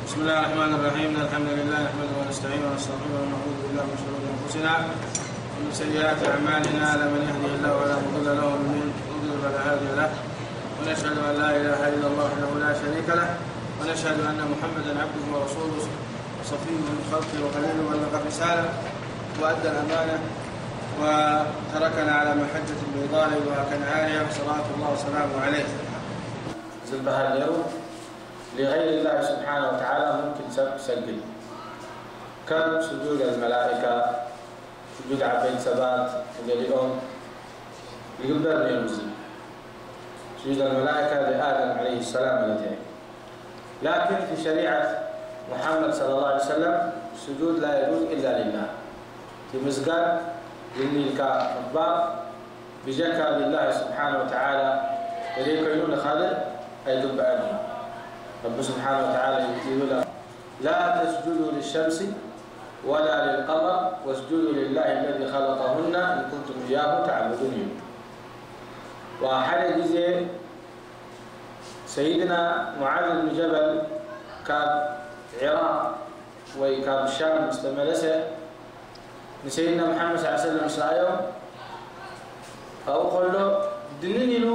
بسم الله الرحمن الرحيم. إن الحمد لله نحمده ونستعينه ونستغفره ونعوذ بالله من شرور أنفسنا ومن سيئات أعمالنا. لا من يهده الله فلا مضل له ومن يضلل فلا هادي له. ونشهد أن لا إله إلا الله وحده لا شريك له. ونشهد أن محمدا عبده ورسوله وصفيه من خلقه وخليله بلغ الرسالة وأدى الأمانة وتركنا على محجة بيضاء ليلها كنهارها صلوات الله وسلامه عليه. ዝበሃል ነይሩ። لغير الله سبحانه وتعالى ممكن ሰብ ክሰግድ ከም سجود الملائكة، سجود ዓበይቲ ሰባት ገሊኦም ይግበር ነይሩ። እዚ سجود الملائكة لآدم عليه السلام ማለት እዩ። لكن في شريعة محمد صلى الله عليه وسلم سجود لا يجوز إلا لله. እቲ ምስጋድ ዝም ኢልካ ምኽባር ብጀካ لله سبحانه وتعالى ተዘይኮይኑ ንኻልእ ኣይግባእን እዩ። ረቢ سبحانه وتعالى ይብላ لا تسجدوا للشمس ولا للقمر واسجدوا لله الذي خلقهن إن كنتم إياه تعبدون እዩ። وحደ ግዜ ሰይድና ሙዓዝ ብን ጀበል ካብ ዒራቕ ወይ ካብ ሻም ምስ ተመለሰ ንሰይድና መሓመድ صلى الله عليه وسلم ምስ ረኣዮም ኣብኡ ከሎ ድንን ኢሉ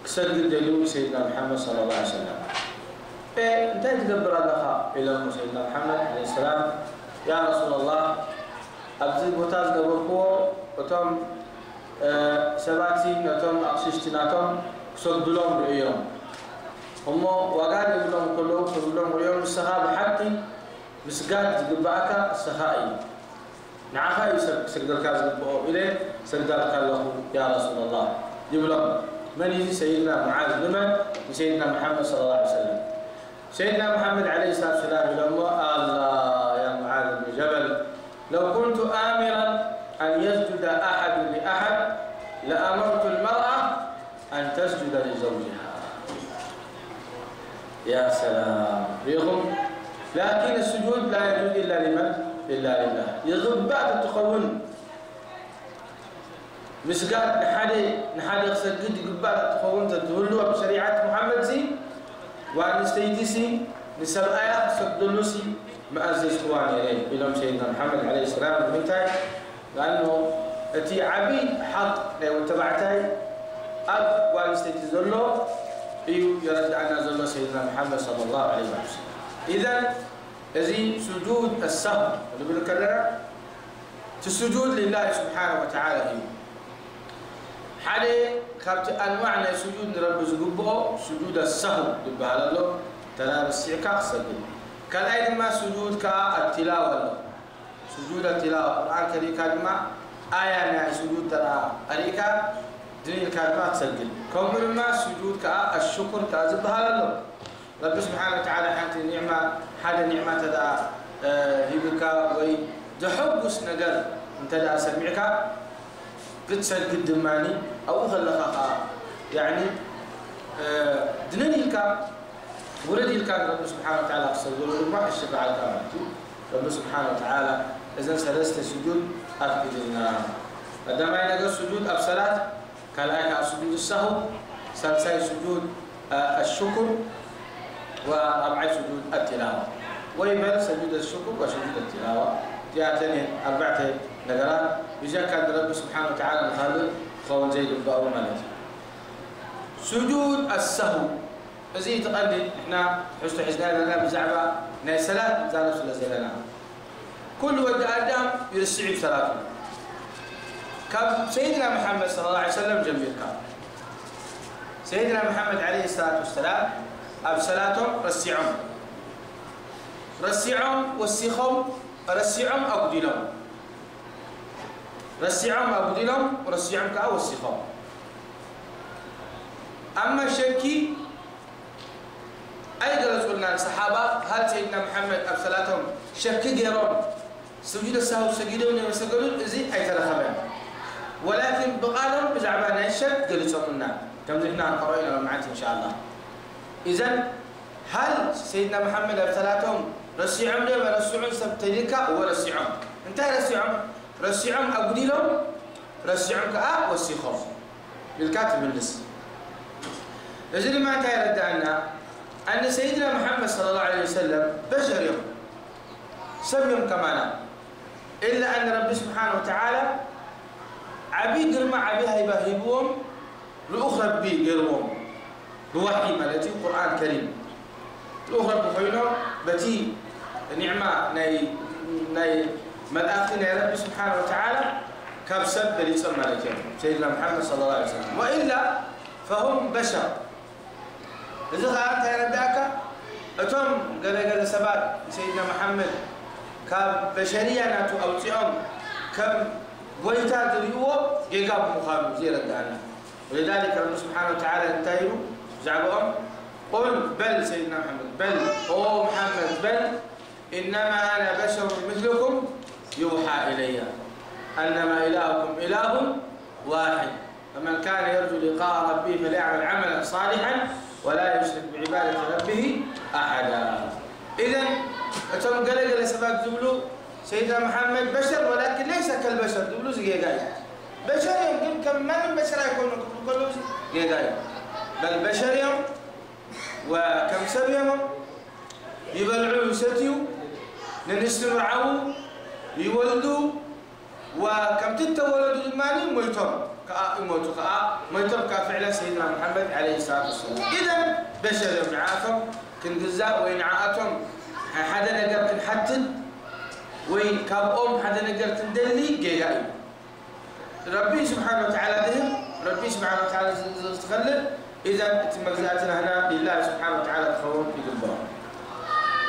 ክሰግድ ደልዩ ሰይድና መሓመድ صلى الله عليه وسلم። "ኤ እንታይ ትገብር ኣለኻ?" ኢሎሞ ሰይድና መሓመድ عليه السلام። "ያ ረሱላላህ፣ ኣብዚ ቦታ ዝገበርክዎ እቶም ሰባት ነቶም ኣቕሽሽቲ ናቶም ክሰግዱሎም ርእዮም እሞ ዋጋ ዘይብሎም ከለዉ ክሰግዱሎም ርእዮም፣ ንስኻ ብሓቂ ምስጋድ ዝግባእካ እስኻ እዩ፣ ንዓኻ እዩ ሰብ ክሰግደልካ ዝግብኦ ኢለ ሰግዳልካ ኣለኹ ያ ረሱላላህ" ይብሎም። መን እዩ እዚ? ሰይድና ሙዓዝ። ንመን? ንሰይድና መሓመድ صلى الله عليه وسلم። ሰይድና መሓመድ عليه الصلاة والسلام ኢሎሞ ኣላ ያ ሙዓዝ ብን ጀበል لو كنت آمرا أن يسجد أحد لأحد لأمرت المرأة أن تسجد لزوجها. يا سلام. ርኢኹም؟ لكن السجود لا يجوز إلا لمن؟ إلا لله. ይግባእ ተትኸውን ምስጋድ ንሓደ ንሓደ ክሰግድ ይግባእ ተትኸውን ተትህሉ ኣብ ሸሪዓት ሙሓመድ ሲ ጓል ኣንስተይቲ ሲ ንሰብኣያ ክሰግደሉ ሲ መኣዘዝክዋ ነይረ ኢሎም ሰይድና ሙሓመድ عليه السلام። ንምንታይ? لأنه እቲ ዓብዪ ሓቕ ናይ ወዲ ተባዕታይ ኣብ ጓል ኣንስተይቲ ዘሎ እዩ የረድኣና ዘሎ ሰይድና ሙሓመድ صلى الله عليه وسلم። إذن እዚ سجود السهو ንብል ከለና እቲ سجود لله سبحانه وتعالى እዩ። ሓደ ካብቲ ኣንዋዕ ናይ سجود ንረቢ ዝግብኦ سجود السهو ይበሃል ኣሎ። ተራ ረሲዕካ ክሰግድ። ካልኣይ ድማ سجود ከዓ التلاوة ኣሎ። سجود التلاوة ቁርኣን ከሪእካ ድማ ኣያ ናይ سجود ተራ ቀሪእካ ድን ኢልካ ድማ ትሰግድ። ከምኡ ድማ سجود ከዓ الشكر ከዓ ዝበሃል ኣሎ። ረቢ ስብሓነ ወተዓላ ሓንቲ ኒዕማ፣ ሓደ ኒዕማ እንተ ደኣ፣ እ፣ ሂቡካ ወይ ዘሐጉስ ነገር እንተ ደኣ ሰሚዕካ ክትሰግድ ድማኒ ኣብኡ ከለኻ ኸዓ፣ ያዕኒ፣ እ፣ ድንን ኢልካ ውርድ ኢልካ ንረቢ ስብሓነ ወተዓላ ክትሰግደሉ ድማ እሺ በዓልካ ማለት እዩ። ረቢ ስብሓነ ወተዓላ እዘን ሰለስተ ስጁድ ኣፍቂዱልና። ቀዳማይ ነገር ስጁድ ኣብ ሰላት ካልኣይ ከዓ ስጁድ ሳሁ፣ ሳልሳይ ስጁድ፣ አ፣ ኣሽኩር፣ ወራብዓይ ስጁድ ኣቲላዋ። ወይ በል ሰጁድ ኣሽኩር ወስጁድ ኣቲላዋ። እዚኣተን እየን ኣርባዕተ ነገራት ብጀካ ንረቢ ስብሓነ ወተዓላ ንኻልእ ክኸውን ዘይግባኡ ማለት እዩ። ስጁድ ኣሳሁ፣ እዚ እቲ ቀንዲ ንሕና ትሕዝቶ ሒዝና ዘለና ብዛዕባ ናይ ሰላት ንዛረብ ስለ ዘለና። ኩሉ ወዲ ኣዳም ይርስዕ እዩ ሰላቱ። ካብ ሰይድና መሓመድ ሰለላሁ ዐለይሂ ወሰለም ጀሚርካ፣ ሰይድና መሓመድ ዐለይሂ ሰላቱ ወሰላም ኣብ ሰላቶም ረሲዖም፣ ረሲዖም ወሲኾም፣ ረሲዖም ኣጉዲሎም፣ ረሲዖም ኣጉዲሎም፣ ረሲዖም ከዓ ወሲኾም። ኣማ ሸኪ ኣይገለጹልናን ሰሓባ፣ ሃል ሰይድና መሓመድ ኣብ ሰላቶም ሸኪ ገይሮም ስጁድ ሳሁ ሰጊዶም እዮም ሰገዱን፣ እዚ ኣይተረኸበን። ወላኪን ብቓሎም ብዛዕባ ናይ ሸክ ገሊጾምልና፣ ከምዚ ንሕና ክንቀርኦ ኢና ሎማዓንቲ ኢንሻኣላህ። ኢዘን ሃል ሰይድና መሓመድ ኣብ ሰላቶም ረሲዖም ዶ ኣይረስዑን ሰብ ተይልካ፣ እወ ረሲዖም። እንታይ ረሲዖም? ረሲዖም ኣጉዲሎም፣ ረሲዖም ከዓ ወሲኾም ኢልካ ትምልስ። እዚ ድማ እንታይ የረድኣና? ኣነ ሰይድና መሓመድ ሰለላሁ ዐለይሂ ወሰለም በሸር እዮም፣ ሰብ እዮም ከማና። ኢላ ኣን ረቢ ስብሓን ወተዓላ ዓብዪ ግርማ ዓብዪ ሃይባ ሂብዎም ልኡኽ ረቢ ገይርዎም ብዋሕይ ማለት እዩ ቁርኣን ከሪም ልኡኽ ረቢ ኮይኖም በቲ ኒዕማ ናይ ናይ መልኣኽቲ ናይ ረቢ ስብሓን ወተዓላ ካብ ሰብ በሊፆም ማለት እዮም ሰይድና ሙሓመድ صلى الله عليه وسلم ወኢላ ፈሁም በሸር እዚ ኸዓ እንታይ ረዳእካ እቶም ገለገለ ሰባት ንሰይድና መሓመድ ካብ በሸርያ ናቱ ኣውፂኦም ከም ጎይታ ዝርእዎ ጌጋ ብምዃኑ እዚ የረዳእና ولذلك رب سبحانه وتعالى እንታይ ኢሉ ብዛዕባኦም قل በል ሰይድና መሓመድ በል ኦ መሓመድ በል إنما أنا بشر مثلكم يوحى إلي أنما إلهكم إله واحد فمن كان يرجو لقاء ربه فليعمل عملا صالحا ولا يشرك بعبادة ربه أحدا إذن እቶም ገለገለ ሰባት ዝብሉ ሰይድና መሓመድ በሸር ወላኪን ለይሰ ከልበሸር ዝብሉ እዚ ጌጋ እዩ በሸር እዮም ግን ከም ማንም በሸር ኣይኮኑ ክብሉ ከለዉ ጌጋ እዩ በል በሸር እዮም ወከም ሰብ እዮም ይበልዑ ይሰትዩ ንንስቲ ምርዓዉ ይወልዱ ወከምቲ እተወለዱ ድማ ሞይቶም ከዓ ይሞቱ ከዓ ሞይቶም ከዓ ፍዕለ ሰይድና ሙሓመድ ለ ሰላት ወሰላም ኢዘን በሸር እዮም ንዓቶም ክንግዛእ ወይ ንዓኣቶም ሓደ ነገር ክንሓትት ወይ ካብኦም ሓደ ነገር ክንደሊ ጌጋ እዩ ረቢ ስብሓን ወተዓላ ዝህብ ረቢ ስብሓን ወተዓላ ዝኸልእ ኢዘን እቲ መግዛእቲ ናህና ሊላህ ስብሓን ወተዓላ ክኸውን ይግብኦ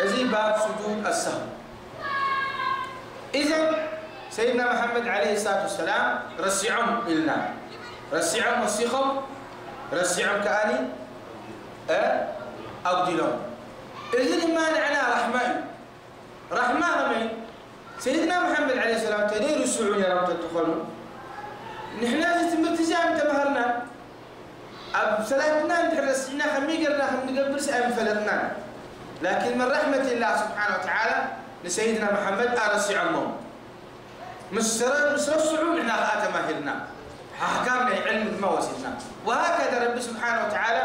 እዚ ባብ ስጁድ ኣሳሁ ኢዘን ሰይድና መሓመድ ለ ሰላት ወሰላም ረሲዖም ኢልና ረሲዖም ወሲኾም ረሲዖም ከኣኒ ኣጉዲሎም እዚ ድማ ንዕና ራሕማ እዩ ራሕማ ከመይ ሰይድና መሓመድ ለ ሰላም ተደይ ርስዑ ነሮም ተትኾኑ ንሕና እዚ ትምህርቲ እዚ ኣይምተማሃርናን ኣብ ሰላትና እንድሕር ረሲዕና ከመይ ገርና ከም ንገብርስ ኣይምፈለጥናን ላኪን ምን ራሕመት ላህ ስብሓን ወተዓላ ንሰይድና መሓመድ ኣረሲዖሞ ምስ ረስዑ ንሕና ከዓ ተማሂርና ኣሕካም ናይ ዕልሚ ድማ ወሲድና ወሃከደ ረቢ ስብሓን ወተዓላ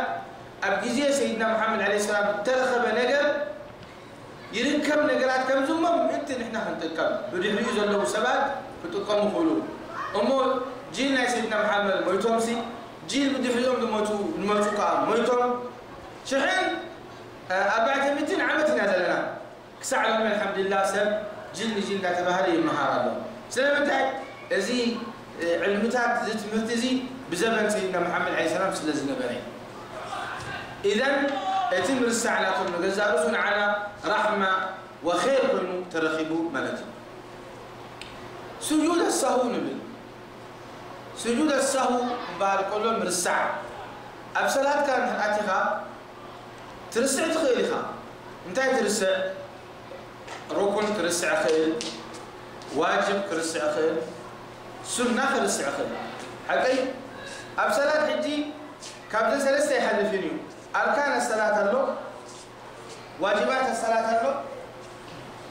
ኣብ ግዜ ሰይድና መሓመድ ለ ሰላም እተረኸበ ነገር ይርከብ ነገራት ከምዚ እሞ ምእንቲ ንሕና ክንጥቀም ብድሕሪኡ ዘለዉ ሰባት ክጥቀሙ ክእሉ እሞ ጂል ናይ ሰይድና መሓመድ ሞይቶምሲ ጂል ብድሕሪኦም ዝመፁ ዝመፁ ከዓ ሞይቶም ሽሕን ኣርባዕተ ሚእትን ዓመት ኢና ዘለና ክሳዕ ሎሚ ኣልሓምዱሊላህ ሰብ ጅል ንጅል እናተባህለ ይመሃር ኣሎ። ስለምንታይ? እዚ ዕልምታት እዚ ትምህርቲ እዚ ብዘበን ሰይድና መሓመድ ዓለይሂ ሰላም ስለ ዝነበረ እዩ። ኢዘን እቲ ምርሳዕ ናቶም ንገዛእ ርእሱ ንዓና ራሕማ ወኸይር ኮይኑ ተረኺቡ ማለት እዩ። ስጁድ ኣሳሁ ንብል። ስጁድ ኣሳሁ ክበሃል ከሎ ምርሳዕ ኣብ ሰላትካ እንድሕር ኣቲኻ ትርስዕ ትኽእል ኢኻ። እንታይ ትርስዕ? ሩኩን ክርስዕ እኽእል፣ ዋጅብ ክርስዕ እኽእል፣ ሱና ክርስዕ እኽእል። ሓቀይ ኣብ ሰላት ሕጂ ካብዘን ሰለስተ ይሓልፍን እዩ። ኣርካን ሰላት ኣሎ፣ ዋጅባት ሰላት ኣሎ፣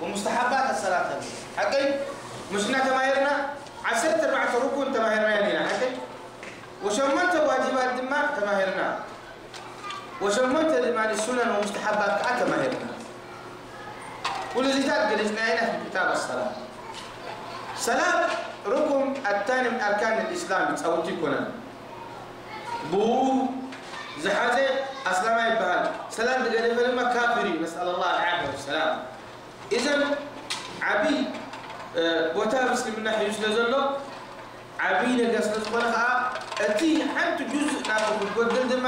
ወሙስተሓባት ሰላት ኣሎ። ሓቀይ ምሽና ተማሂርና ዓሰርተ ኣርባዕተ ሩኩን ተማሂርና ኢና። ሓቀይ ወሸሞንተ ዋጅባት ድማ ተማሂርና። ወሸሞንተ ድማ ሱነን ወሙስተሓባት ከዓ ተማሂርና። ኩሉ እዚታት ገሊፅና ኢና ፊ ክታብ ኣሰላት። ሰላት ሩኩን ኣታኒ ምን ኣርካን ልእስላም ይፃውቲ ይኮነን። ብኡ ዝሓዘ ኣስላማ ይበሃል። ሰላት ዝገደፈ ድማ ካፍር እዩ። ነስኣል ላህ ልዓፍያ ወሰላም። ኢዘን ዓብይ ቦታ ኣብ እስልምና ሒዙ ስለ ዘሎ ዓብይ ነገር ስለ ዝኾነ ከዓ እቲ ሓንቲ ጁዝእ ናቱ ክትጎድል ድማ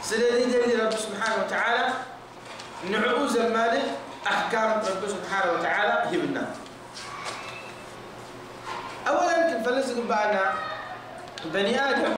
ስለ ዘይደሊ ረቢ ስብሓን ወተዓላ ንዕኡ ዘማልእ ኣሕካም ረቢ ስብሓን ወተዓላ ሂብና። ኣወለን ክንፈልጥ ዝግበኣና በኒ ኣደም